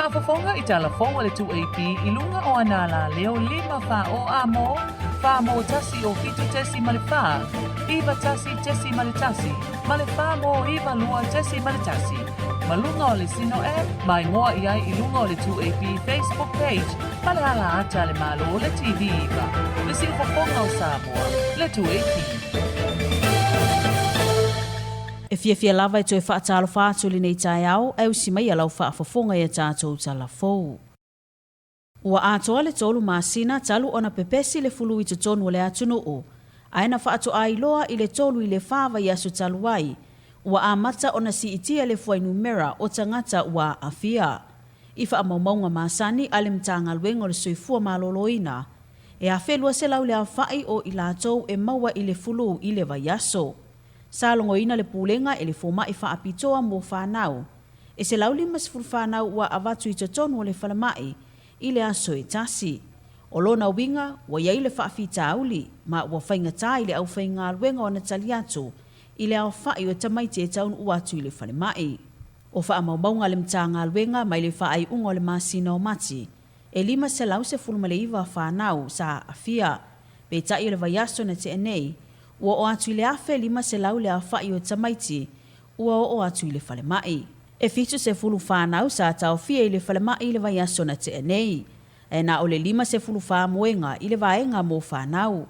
Faafofoga i tala fou a le 2AP i luga o ana alaleo 5 4 o A mo, 4 mo 1 o 7.4, 9 1.1 ma le 4 mo 9 2.1. Ma luga o le Sino App, ma igoa i ai i luga o le 2AP Facebook page ma le ala ata a le Malo le TV 9, le siufofoga o Samoa, le 2AP. E fiafia lava e toe faatalofa atu i lenei taeao ae usi mai lau faafofoga i a tatou tala fou. Ua atoa le tolu masina talu ona pepesi le fulu i totonu o le atunuu, ae na faatoa iloa i le tolu i le fa vaiaso talu ai, ua amata ona siitia le fuainumera o tagata ua aafia. I faamaumauga masani a le Matagaluega o le Soifua Maloloina, e 1,200 le aofai o i latou e maua i le fulu i le vaiaso. Sa logoina le Pulega e le Fomai Faapitoa mo Fanau. E 150 fanau ua avatu i totonu o le falemai i le aso e tasi. O lona uiga, ua i ai le faafitauli, ma ua faigata i le aufaigaluega ona tali atu i le aofai o tamaiti e taunuu atu i le falemai. O faamaumauga a le Matagaluega mai le faaiuga o le masina o Mati, e 519 fanau sa aafia. Peitai o le vaiaso na tea nei, ua oo atu i le 1,500 le aofai o tamaiti ua oo atu i le falemai. E 70 fanau sa taofia i le falemai i le vaiaso na tea nei, ae na o le 54 moega i le vaega mo fanau.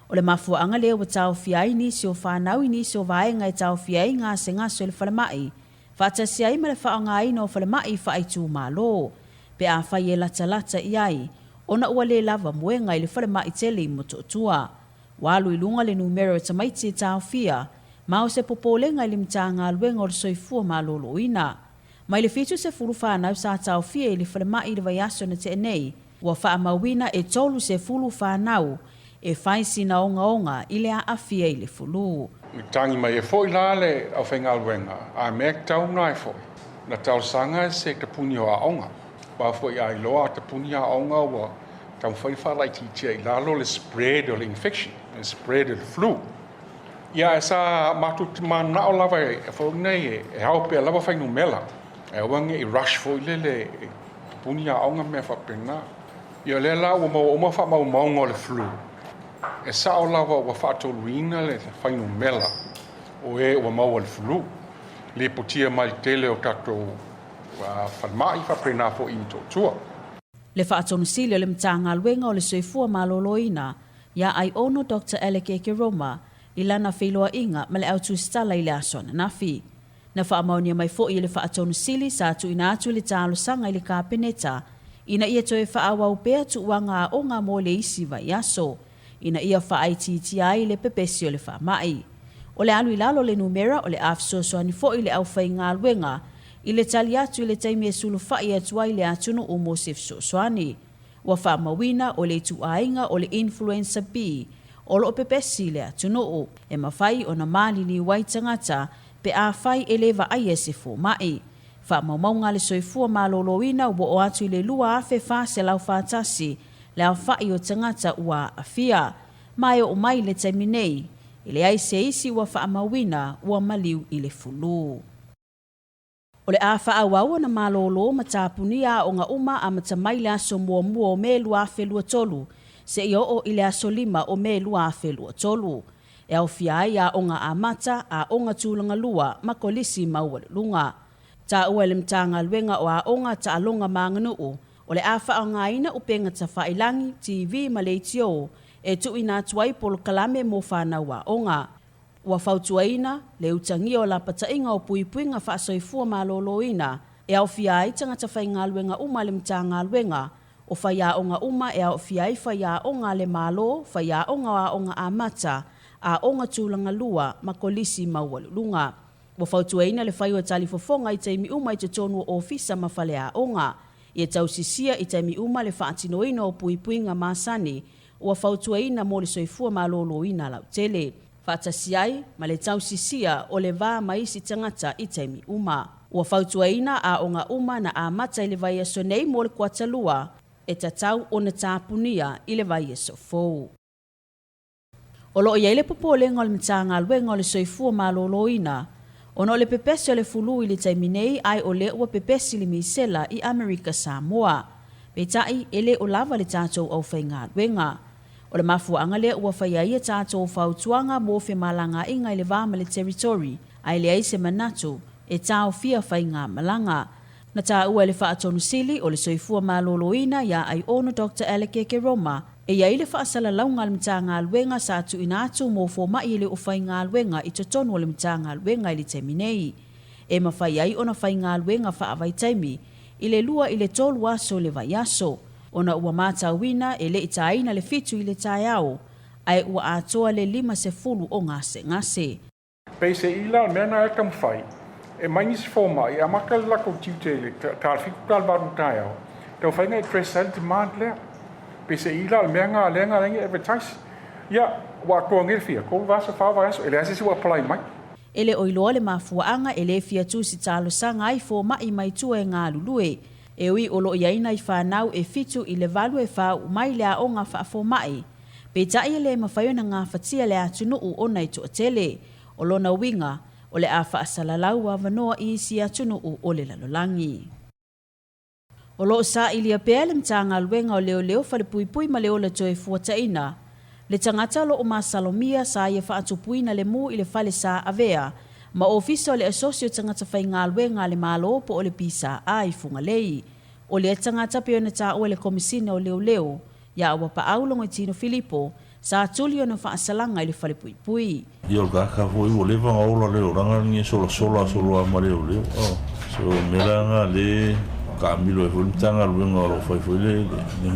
O le mafuaaga lea ua taofia ai nisi o fanau i nisi o vaega e taofia ai gasegase o le falemai, faatasi ai ma le faaaogaina o falemai faaitumalo, pe afai e latalata i ai, ona ua le lava moega i le falemai tele i Motootua. Ua alu i luga le numera o tamaiti e taofia, ma o se popolega i le Matagaluega o le Soifua Maloloina. Mai le 70 fanau sa taofia i le falemai i le vaiaso na tea nei, ua faamauina e 30 fanau e fai sina ogaoga i le aafia i le fulu. I tagi mai ai foi la le aufaigaluega, a mea tatau na e foi, na talosaga e se tapuni o aoga. Aua foi a iloa a tapuni aoga ua taumafai faalaitiitia i lalo le spread o le infection, le spread o le flu. Ia ae sa matou te mananao lava e foi nei e ao pea lava fuainumera, ae aua ne i rush foi lele e tapuni aoga ma mea faapena. Ia o lea la ua maua uma faamaumauga o le flu, e sao lava ua faatoluina le fuainumera o e ua maua i le flu, lipotia mai le tele o tatou falemai faapena foi i Motootua. Le Faatonusili o le Matagaluega o le Soifua Maloloina iā Aiono Doctor Alec Ekeroma i lana feiloaiga ma le au tusitala i le aso ananafi. Na faamaonia mai foi e le Faatonusili sa tuuina atu le talosaga i le Kapeneta ina ia toe faaauau pea tuuaga aoga mo le isi vaiaso ina ia faaitiitia ai le pepesi o le faamai. O le alu i lalo o le numera o le a fesoasoani foi le aufaigaluega i le tali atu i le taimi e sulufai atu ai le atunuu mo se fesoasoani. Ua faamauina o le ituaiga o le Influenza B o lo o pepesi i le atunuu, e mafai ona maliliu ai tagata pe afai e le vaaia se fomai. Faamaumauga a le Soifua Maloloina ua oo atu i le 2,441 le aofai o tagata ua aafia. Ma e oo mai le taimi nei, e leai se isi ua faamauina ua maliu i le fulu. O le a faaauau ona malolo ma tapunia aoga uma amata mai le aso muamua o Me 2023 seia oo i le aso 5 o Me 2023. E aofia ai aoga amata, aoga tulaga lua ma kolisi maualuluga. Taua e le Matagaluega o Aoga, Taaloga ma Aganuu, o le a faaaogaina upega tafailagi, TV ma leitio e tuuina atu ai polokalame mo fanau aoga. Ua fautuaina le utagia o lapataiga o puipuiga faasoifua maloloina e aofia ai tagata faigaluega uma a le Matagaluega o faiaoga uma e aofia ai faiaoga a le Malo, faiaoga o aoga amata, aoga tulaga lua ma kolisi maualuluga. Ua fautuaina le fai o talifofoga i taimi uma i totonu o ofisa ma faleaoga. Ia tausisia i taimi uma le faatinoina o puipuiga masani ua fautuaina mo le soifua maloloina lautele, faatasi ai ma le tausisia o le va ma isi tagata i taimi uma. Ua fautuaina aoga uma na amata i le vaiaso nei mo le kuatalua e tatau ona tapunia i le vaiaso fou. O lo o i ai le popolega o le Matagaluega o le Soifua Maloloina, Ona o le pepesi o le fulu i le taimi nei ae o lea ua pepesi le misela i Amerika Samoa. Peitai, e le o lava le tatou aufaigaluega. O le mafuaaga lea ua fai ai a tatou fautuaga mo femalagaaiga i le va ma le territory, ae leai se manatu e taofia faigamalaga. Na taua e le Faatonu Sili o le Soifua Maloloina ia Aiono Doctor Alekeke Roma, e i ai le faasalalauga a le Matagaluega sa tuuina atu mo fomai e le o faigaluega i totonu o le Matagaluega i le taimi nei, e mafai ai ona faigaluega faavaitaimi i le 2 i le 3 aso i le vaiaso, ona ua matauina e le i taina le 7 i le taeao, ae ua atoa le 50 o gasegase. Peiseai la o le mea lena e taumafai e mai nisi fomai e amata le latou tiute i le ta le 7 ta le 8 i le taeao, taumafai ona address ai le demand lea. Peiseai la o le mea lena lea na ala ai ona advertise. Ia, ua atoa nei le fia, 3 vaiaso, 4 vaiaso, e leai se isi ua apply mai. E le o iloa le mafuaaga e le fia tusi talosaga ai fomai mai tua e galulue. E ui o lo o i ai nai fanau e 7 i le 8 e faauu mai le aoga faafomai. Peitai e le mafai ona gafatia le atunuu ona e toatele. O lona uiga, o le a faasalalau avanoa i isi atunuu o le lalolagi. O lo o sailia pea le Matagaluega o Leoleo Falepuipui ma le Ola Toefuataina le tagata o lo o masalomia sa ia faatupuina le mu i le fale sa avea ma Ofisa o le Asosi o Tagata Faigaluega a le Malo po o le PSA i Fugalei. O lea tagata pei ona taua e le Komesina o Leoleo Ia Auapaau Logoitino Filipo, sa tuli ona faasalaga i le falepuipui. Ia o le tagata foi ua leva ona ola le olaga lenei e solasola solo lava ma leoleo. So o le mea la lena lea e taamilo ai foi le Matagaluega o lo o fai foi le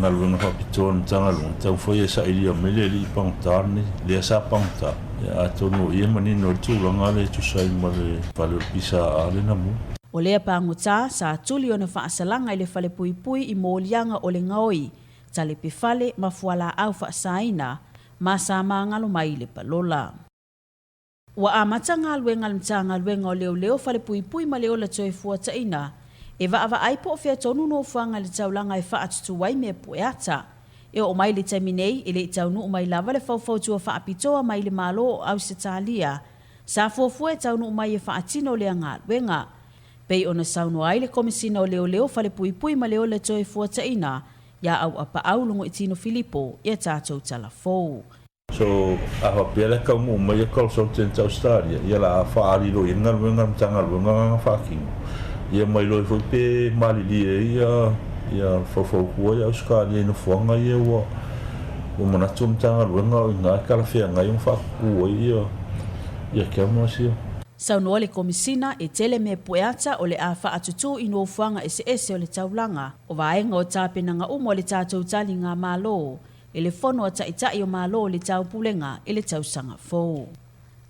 galuega faapitoa a le Matagaluega e taumafai e sailia mai le alii pagota lenei lea sa pagota. Ia atonu o i e manino ai le tulaga lea e tusa ai ma le fale o le PSA lea na mu. O lea pagota sa tuli ona faasalaga i le falepuipui i moliaga o le gaoi talepe fale ma fualaau faasaina ma sa magalo mai i le palola. Ua amata galuega a le Matagaluega o Leoleo Falepuipui ma le Ola Toefuataina e vaavaai po o fea tonu nofoaga i le taulaga e faatutu ai mea pueata. E oo mai le taimi nei, e le i taunuu mai lava le faufautua faapitoa mai le Malo o Ausetalia sa fuafua e taunuu mai e faatino lea galuega. Pei ona saunoa ai le Komesina o Leoleo Falepuipui ma le Ola Toefuataina iā Auapaau Logoitino Filipo i a tatou tala fou. So, a faapea la e taunuu mai ia consultant a Australia, ia la a faaali loa i ai le galuega a le Matagaluega lana faatino, ia ma iloa ai foi pe malilie ai ia ia faufautua ia Australia i nofoaga ia ua ua manatu le Matagaluega o i ina e talafeagai ona faatutu ai ia ia cameras ia. Saunoa le Komisina e tele mea pueata o le a faatutū i nofoaga eseese o le taulaga, o vaega o tapenaga uma o le tatou taliga Malo i le Fono a Taitai o Malo o le Taupulega i le tausaga fou.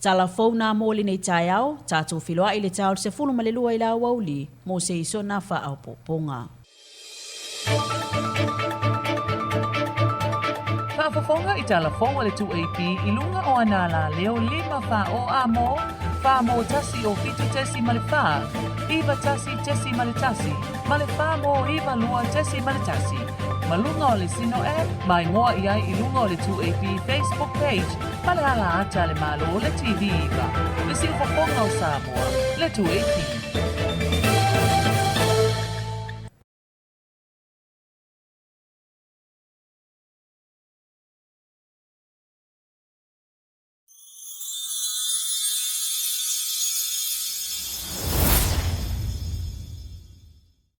Tala fou nā mo lenei taeao, tatou filoaʻi i le ta o le 12 i le aoauli mo se iso nā faaopoopoga. Faafofoga i tala fou a le 2AP i luga o ana alaleo 5 4 o a mo, 4 mo 1 o 7.4, 9 1.1, ma le 4 mo 9 2.1. Ma luga o le Sino App, ma igoa i ai i luga o le 2AP Facebook page ma le ala ata a le Malo le TV 9, le siufofoga o Samoa, le 2AP.